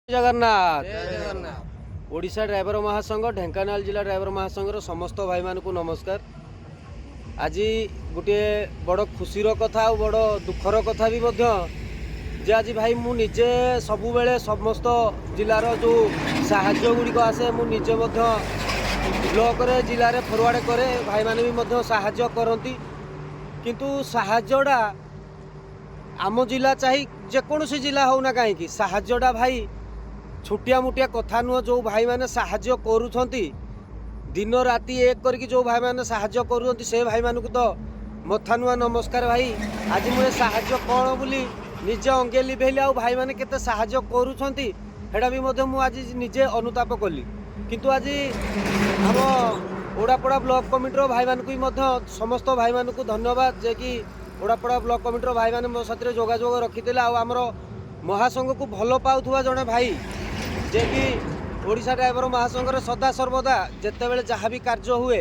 ଜଗନ୍ନାଥ। ଜୟ Jagannath. Odisha driver ମହାସଂଘ, ଢେଙ୍କାନାଳ ଜିଲ୍ଲା driver ମହାସଂଘର ସମସ୍ତ ଭାଇମାନଙ୍କୁ ନମସ୍କାର। ଆଜି ଗୋଟିଏ ବଡ଼ ଖୁସିର କଥା ଆଉ ବଡ଼ ଦୁଃଖର କଥା ବି ମଧ୍ୟ ଯେ ଆଜି ଭାଇ ମୁଁ ନିଜେ ସବୁବେଳେ ସମସ୍ତ ଜିଲ୍ଲାର ଯେଉଁ ସାହାଯ୍ୟ ଗୁଡ଼ିକ ଆସେ, ମୁଁ ନିଜେ ମଧ୍ୟ ବ୍ଲକରେ, ଜିଲ୍ଲାରେ ଫରୱାର୍ଡ଼ କରେ। ଭାଇମାନେ ବି ମଧ୍ୟ ସାହାଯ୍ୟ କରନ୍ତି। କିନ୍ତୁ ସାହାଯ୍ୟଟା ଆମ ଜିଲ୍ଲା ଚାହି ଯେକୌଣସି ଜିଲ୍ଲା ହେଉନା କାହିଁକି, ସାହାଯ୍ୟଟା ଭାଇ ଛୋଟିଆ ମୋଟିଆ କଥା ନୁହଁ। ଯେଉଁ ଭାଇମାନେ ସାହାଯ୍ୟ କରୁଛନ୍ତି, ଦିନ ରାତି ଏକ କରିକି ଯେଉଁ ଭାଇମାନେ ସାହାଯ୍ୟ କରୁଛନ୍ତି, ସେ ଭାଇମାନଙ୍କୁ ତ ମଥା ନୁଆ ନମସ୍କାର। ଭାଇ, ଆଜି ମୁଁ ଏ ସାହାଯ୍ୟ କ'ଣ ବୋଲି ନିଜେ ଅଙ୍ଗେ ଲିଭେଇଲି ଆଉ ଭାଇମାନେ କେତେ ସାହାଯ୍ୟ କରୁଛନ୍ତି, ସେଇଟା ବି ମଧ୍ୟ ମୁଁ ଆଜି ନିଜେ ଅନୁତାପ କଲି। କିନ୍ତୁ ଆଜି ଆମ ଓଡ଼ାପଡ଼ା ବ୍ଲକ କମିଟିର ଭାଇମାନଙ୍କୁ ବି ମଧ୍ୟ, ସମସ୍ତ ଭାଇମାନଙ୍କୁ ଧନ୍ୟବାଦ ଯେ କି ଓଡ଼ାପଡ଼ା ବ୍ଲକ କମିଟିର ଭାଇମାନେ ମୋ ସାଥିରେ ଯୋଗାଯୋଗ ରଖିଥିଲେ। ଆଉ ଆମର ମହାସଂଘକୁ ଭଲ ପାଉଥିବା ଜଣେ ଭାଇ, ଯେ କି ଓଡ଼ିଶା ଡ୍ରାଇଭର ମହାସଂଘରେ ସଦା ସର୍ବଦା ଯେତେବେଳେ ଯାହା ବି କାର୍ଯ୍ୟ ହୁଏ,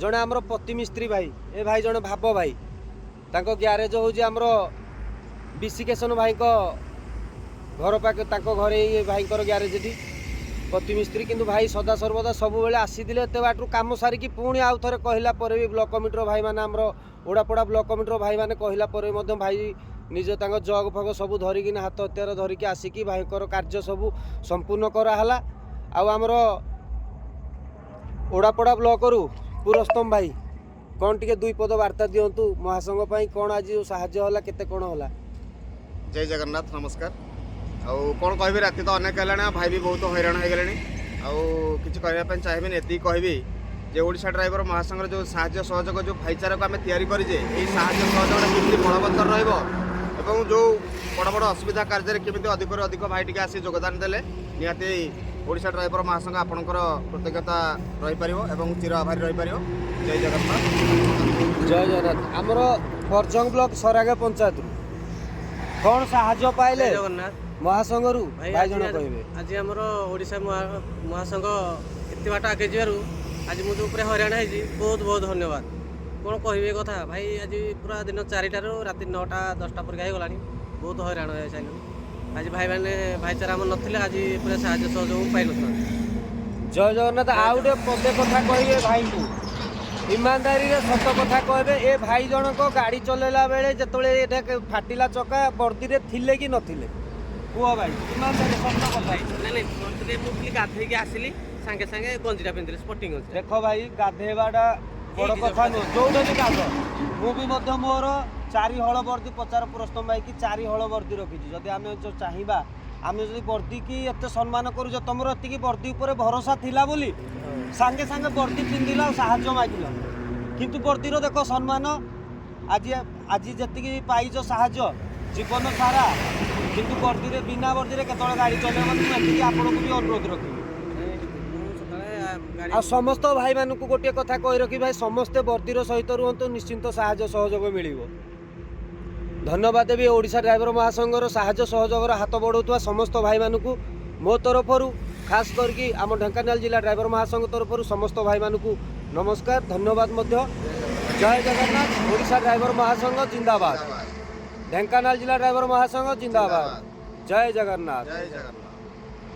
ଜଣେ ଆମର ପତି ମିସ୍ତ୍ରୀ ଭାଇ, ଏ ଭାଇ ଜଣେ ଭାବ ଭାଇ। ତାଙ୍କ ଗ୍ୟାରେଜ ହେଉଛି ଆମର ବିଶିକେଶନ ଭାଇଙ୍କ ଘର ପାଖେ, ତାଙ୍କ ଘରେ ଏଇ ଭାଇଙ୍କର ଗ୍ୟାରେଜଟି, ପତି ମିସ୍ତ୍ରୀ। କିନ୍ତୁ ଭାଇ ସଦା ସର୍ବଦା ସବୁବେଳେ ଆସିଥିଲେ ଏତେ ବାଟରୁ କାମ ସାରିକି। ପୁଣି ଆଉ ଥରେ କହିଲା ପରେ ବି ବ୍ଲକ କମିଟିର ଭାଇମାନେ, ଆମର ଓଡ଼ାପଡ଼ା ବ୍ଲକ କମିଟିର ଭାଇମାନେ କହିଲା ପରେ ମଧ୍ୟ ଭାଇ ନିଜ ତାଙ୍କ ଜଗ ଫଗ ସବୁ ଧରିକିନା, ହାତ ହତିଆର ଧରିକି ଆସିକି ଭାଇଙ୍କର କାର୍ଯ୍ୟ ସବୁ ସମ୍ପୂର୍ଣ୍ଣ କରାହେଲା। ଆଉ ଆମର ଓଡ଼ାପଡ଼ା ବ୍ଲକରୁ ପୁରସ୍ତମ ଭାଇ, କ'ଣ ଟିକେ ଦୁଇ ପଦ ବାର୍ତ୍ତା ଦିଅନ୍ତୁ ମହାସଂଘ ପାଇଁ। କ'ଣ ଆଜି ଯେଉଁ ସାହାଯ୍ୟ ହେଲା, କେତେ କ'ଣ ହେଲା? ଜୟ ଜଗନ୍ନାଥ, ନମସ୍କାର। ଆଉ କ'ଣ କହିବି, ରାତି ତ ଅନେକ ହେଲାଣି ଆଉ ଭାଇ ବି ବହୁତ ହଇରାଣ ହେଇଗଲେଣି। ଆଉ କିଛି କହିବା ପାଇଁ ଚାହିଁବିନି। ଏତିକି କହିବି ଯେ ଓଡ଼ିଶା ଡ୍ରାଇଭର ମହାସଂଘର ଯେଉଁ ସାହାଯ୍ୟ ସହଯୋଗ, ଯେଉଁ ଭାଇଚାରାକୁ ଆମେ ତିଆରି କରିଛେ, ଏଇ ସାହାଯ୍ୟ ସହଯୋଗଟା କେମିତି ବଳବତ୍ତର ରହିବ ଏବଂ ଯେଉଁ ବଡ଼ ବଡ଼ ଅସୁବିଧା କାର୍ଯ୍ୟରେ କେମିତି ଅଧିକରୁ ଅଧିକ ଭାଇ ଟିକେ ଆସି ଯୋଗଦାନ ଦେଲେ ନିହାତି ଓଡ଼ିଶା ଡ୍ରାଇଭର ମହାସଂଘ ଆପଣଙ୍କର କୃତଜ୍ଞତା ରହିପାରିବ ଏବଂ ଚିର ଆଭାରୀ ରହିପାରିବ। ଜୟ ଜଗନ୍ନାଥ। ଜୟ ଜଗନ୍ନାଥ। ଆମର ପରଜଙ୍ଗ ବ୍ଲକ ସରାଗା ପଞ୍ଚାୟତରୁ କ'ଣ ସାହାଯ୍ୟ ପାଇଲେ ଜୟ ଜଗନ୍ନାଥ। ମହାସଂଘରୁ? ଭାଇ, ଭାଇ ଆଜି ଜଣେ କହିବେ। ଆଜି ଆମର ଓଡ଼ିଶା ମହାସଂଘ ଏତେ ବାଟ ଆଗେଇ ଯିବାରୁ ଆଜି ମୁଁ ଯେଉଁ ପୁରା ହଇରାଣ ହେଇଛି, ବହୁତ ବହୁତ ଧନ୍ୟବାଦ। କ'ଣ କହିବି ଏ କଥା ଭାଇ, ଆଜି ପୁରା ଦିନ 4ଟାରୁ ରାତି 9ଟା 10ଟା ପରିକା ହେଇଗଲାଣି। ବହୁତ ହଇରାଣ ହେଇସାରିଲୁଣି ଆଜି। ଭାଇମାନେ, ଭାଇଚାରା ଆମର ନଥିଲେ ଆଜି ପୁରା ସାହାଯ୍ୟ ସହଯୋଗ ପାଇନଥାନ୍ତି। ଜୟ ଜଗନ୍ନାଥ। ଆଉ ଗୋଟେ ପଦେ କଥା କହିବେ ଭାଇଙ୍କୁ, ଇମାନଦାରୀରେ ସତ କଥା କହିବେ। ଏ ଭାଇ ଜଣକ ଗାଡ଼ି ଚଲେଇଲା ବେଳେ ଯେତେବେଳେ ଏଇଟା ଫାଟିଲା ଚକା, ବର୍ଦ୍ଦିରେ ଥିଲେ କି ନଥିଲେ? କୁହ ଭାଇ, ଇମାନଦାରୀ ସତ କଥା। ନାଇଁ ନାଇଁ, ବର୍ଦ୍ଦିରେ ମୁଁ ଖାଲି ଗାଧେଇକି ଆସିଲି, ସାଙ୍ଗେ ସାଙ୍ଗେ ଗଞ୍ଜିଟା ପିନ୍ଧିଲି, ସ୍ପଟିଂ ଗଞ୍ଜି। ଦେଖ ଭାଇ, ଗାଧେଇବାଟା ବଡ଼ ଏଇଠି କଥା ଯୋଉ ନୁହଁ, ଯୋଉଠି ବି ଗାଧ। ମୁଁ ବି ମଧ୍ୟ ମୋର ଚାରି ହଳ ବର୍ଦ୍ଦି, ପଚାର ପୁରସ୍ତମ ଭାଇ କି, ଚାରି ହଳ ବର୍ଦ୍ଦି ରଖିଛି। ଯଦି ଆମେ ଯୋଉ ଚାହିଁବା, ଆମେ ଯଦି ବର୍ଦ୍ଦିକି ଏତେ ସମ୍ମାନ କରୁଛ, ତମର ଏତିକି ବର୍ଦ୍ଦି ଉପରେ ଭରସା ଥିଲା ବୋଲି ସାଙ୍ଗେ ସାଙ୍ଗେ ବର୍ଦ୍ଦି ପିନ୍ଧିଲ ଆଉ ସାହାଯ୍ୟ ମାଗିଲ। କିନ୍ତୁ ବର୍ଦ୍ଦିର ଦେଖ ସମ୍ମାନ, ଆଜି ଆଜି ଯେତିକି ପାଇଛ ସାହାଯ୍ୟ, ଜୀବନ ସାରା କିନ୍ତୁ ବର୍ଦ୍ଦିରେ, ବିନା ବର୍ଦ୍ଦିରେ କେତେବେଳେ ଗାଡ଼ି ଚଲେଇବନି। ମୁଁ ଏତିକି ଆପଣଙ୍କୁ ବି ଅନୁରୋଧ ରଖିବି। ମୁଁ ସକାଳେ ଗାଡ଼ି ଆଉ ସମସ୍ତ ଭାଇମାନଙ୍କୁ ଗୋଟିଏ କଥା କହି ରଖି, ଭାଇ, ସମସ୍ତେ ବର୍ଦ୍ଦିର ସହିତ ରୁହନ୍ତୁ, ନିଶ୍ଚିନ୍ତ ସାହାଯ୍ୟ ସହଯୋଗ ମିଳିବ। ଧନ୍ୟବାଦ ଦେବି ଓଡ଼ିଶା ଡ୍ରାଇଭର ମହାସଂଘର ସାହାଯ୍ୟ ସହଯୋଗର ହାତ ବଢ଼ାଉଥିବା ସମସ୍ତ ଭାଇମାନଙ୍କୁ। ମୋ ତରଫରୁ, ଖାସ କରିକି ଆମ ଢେଙ୍କାନାଳ ଜିଲ୍ଲା ଡ୍ରାଇଭର ମହାସଂଘ ତରଫରୁ ସମସ୍ତ ଭାଇମାନଙ୍କୁ ନମସ୍କାର, ଧନ୍ୟବାଦ ମଧ୍ୟ। ଜୟ ଜଗନ୍ନାଥ। ଓଡ଼ିଶା ଡ୍ରାଇଭର ମହାସଂଘ ଜିନ୍ଦାବାଦ। ଢେଙ୍କାନାଳ ଜିଲ୍ଲା ଡ୍ରାଇଭର ମହାସଂଘ ଜିନ୍ଦାବାଦ। ଜୟ ଜଗନ୍ନାଥ। ଜୟ ଜଗନ୍ନାଥ।